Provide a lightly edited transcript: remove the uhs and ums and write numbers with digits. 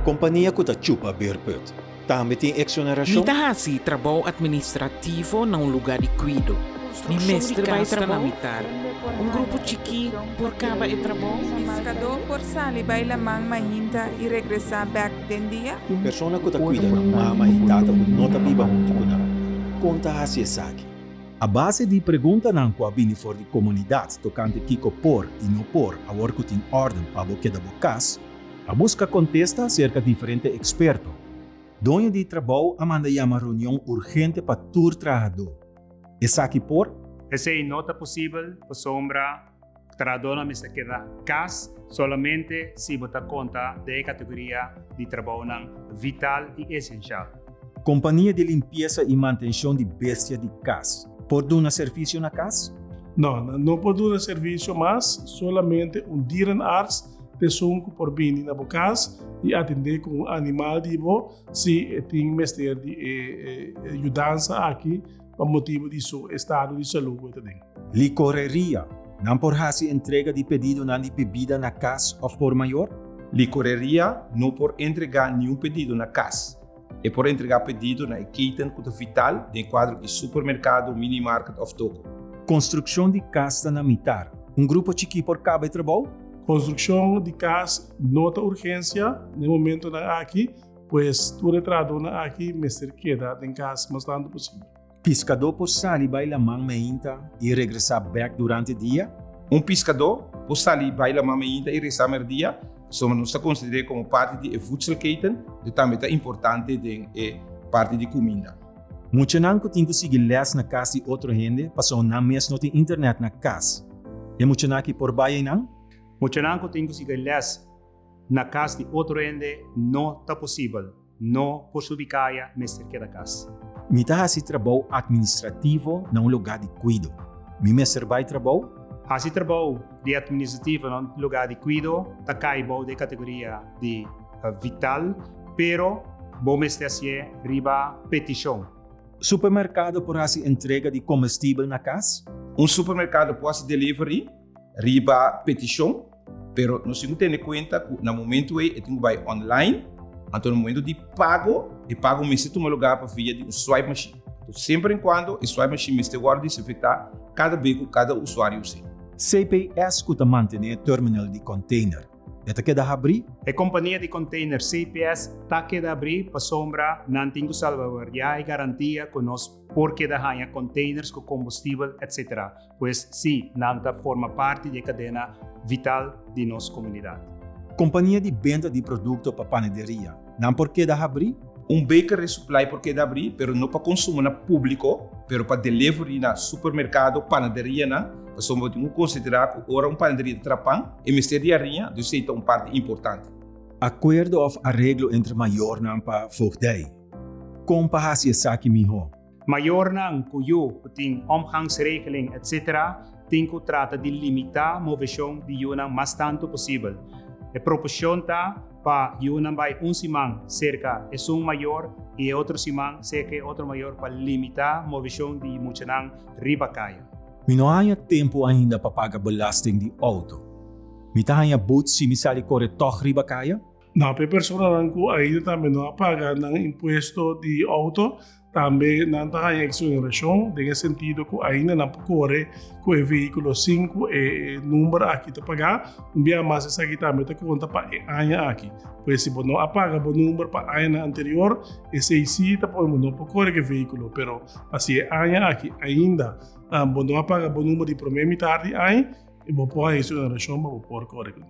Kompania ku ta chupa beerput tambe tin Mi eksonerashon? ta hasi trabou administrativo na un lugá di kuido. Mi mester bai trabou? Un grupo chikí por kaba e trabou? Piskadó por sali bai laman mainta i regresá bèk den dia? Persona ku ta kuida nan mama i tata ku no ta biba huntu ku nan, kon ta hasi esaki? A base di preguntanan ku a bini for di komunidat tokante kiko por i no por awor ku tin órden pa bo keda bo kas, a buska kontesta serka diferente eksperto. Doño di trabou a manda yama reunion urgente pa tur trahadó. Esaki por? Esei no ta posibel pasobra Trahadónan mester keda kas solamente si bo ta konta den e kategoria di trabounan vital i esenshal. Kompania di limpiesa i mantenshon di bestia di kas por duna servisio na kas? No, nan no por duna servisio mas, solamente un dierenarts ta esun ku por bini na bo kas i atendé ku un animal di bo si e tin mester di e yudansa aki pa motibu di su estado di salú ku e ta den. Likoreria, Nan por hasi entrega di pedidonan di bebida na kas òf por mayor? Likoreria no por entregá niun pedido na kas. E por entregá pedido na e keten ku ta vital den e kuadro di supermerkado, minimarket òf toko. Konstrukshon di kas ta na mitar. Un grupo chikí por kaba e trabou? Konstrukshon di kas no ta urgensia na e momentonan aki, pues tur e trahadónan aki mester keda den kas mas tantu posibel. Piskadó por sali bai laman meinta i regresá bèk durante dia? Un piskadó por sali bai laman meinta i regresá mèrdia, pasobra nos ta konsider'é komo parti di e voedselketen, e tambe ta importante den e parti di kuminda. Muchanan ku tin ku sigui lès na kas di otro hende pasobra nan mes no tin internet na kas, e muchanan aki por bai einan? Muchanan ku tin ku sigui lès na kas di otro hende no ta posibel. No por subi kaya, mester keda kas. Mi ta hasi trabou atministrativo na un lugá di kuido. Mi mester bai trabou? Hasi trabou di atministrativo na un lugá di kuido ta kai bou di e kategoria di vital, pero bo mester hasié riba petishon. Supermerkado por hasi entrega di komestibel na kas? Un supermerkado por hasi delivery riba petishon. Pero nos tin ku tene kuenta ku na momentu ei e tin ku bai online, anto na momentu di pago, e pago mester tuma lugar pa via di un swipe machine. Anto semper en kuando e swipe machine mester wòrdu disinfektá kada be ku kada usuario us'é. CPS ku ta mantené e terminal di container, e ta keda habrí? E kompania di container CPS ta keda habrí pasobra nan tin ku salvaguardiá e garantia ku nos por keda haña containers ku kombustibel etc. Pues sí, nan ta forma parti di e kadena vital di nos komunidat. Kompania di benta di produkto pa panaderia, nan por keda habrí? Un bakery supply por keda habrí, pero no pa konsumo na públiko, pero pa delivery na supermerkado, panaderianan, pasobra bo tin ku konsiderá ku ora un panaderia ta traha pan, e mester di hariña, dus esei ta un parti importante. Akuerdo òf areglo entre mayornan pa voogdij. Kon pa hasi esaki mihó? Mayornan ku yu ku tin omgangsregeling etc. Tin ku trata di limitá moveshon di yunan mas tantu posibel. E proposishon ta pa yunan bai un siman serka esun mayor i e otro siman serka e otro mayor pa limitá moveshon di muchanan riba kaya. Mi no haña tempu ainda pa paga belasting di outo. Mi ta haña but si mi sali kore tòg riba kaya? Na pa e personanan ku ainda tambe no a paga nan impuesto di outo, tambe nan ta haña eksonerashon den e sentido ku ainda nan por kore ku e vehíkulo sin ku e number aki ta pagá. Un bia mas esaki tambe ta konta pa e aña aki. Pues si bo no a paga bo number pa añanan anterior, esei sí ta pone bo no por kore ku e vehíkulo. Pero pa si e aña aki ainda bo no a paga bo number di promé mitar di aña, bo por haña eksonerashon pa bo por kore ku.